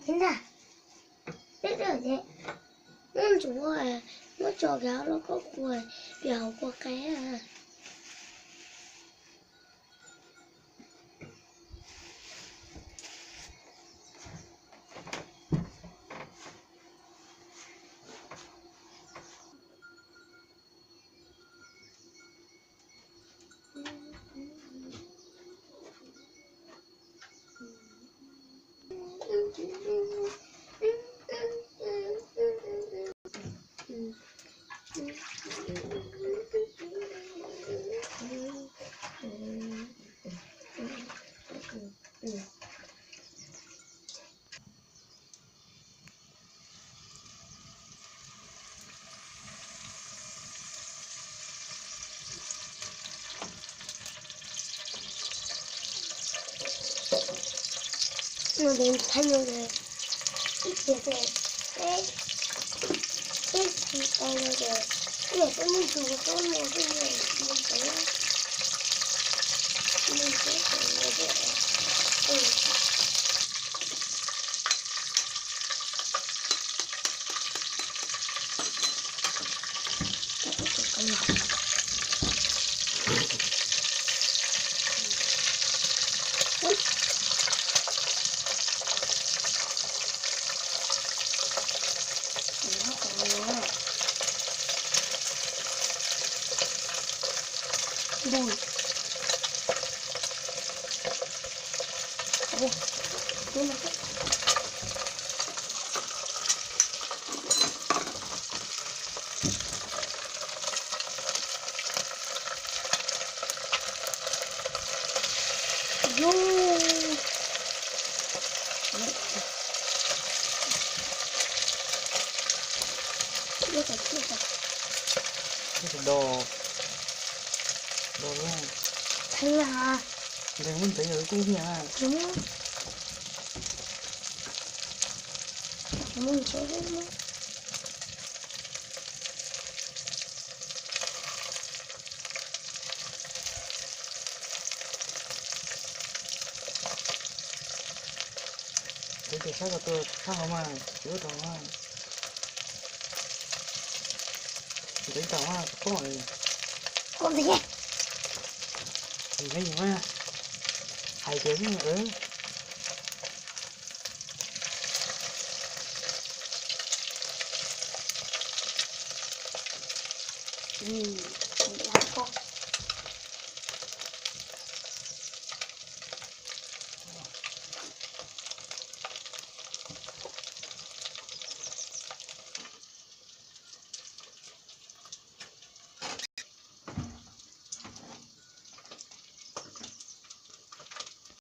Ntag, peb twb ces muab ntsuav, muab tso kiag lub koj kua, piam hauv kua qe. Nws thaij no ces ib pliag ces peb, peb tsis tau no ces ib yam peb muab ntsus peb mus peb mus mus ntawd, mus ntawd ces mus ntawd. Tus do, do loj. Theej na. Ntev muab ntev yog kuj hiam. Tsis muab, tsis muab ntev. Kuv tus sab ko tus sab hauv mas tsis ua tau. Ntev tau mas kuv koj li. Koj ntev. Ntev ntev mas hais tias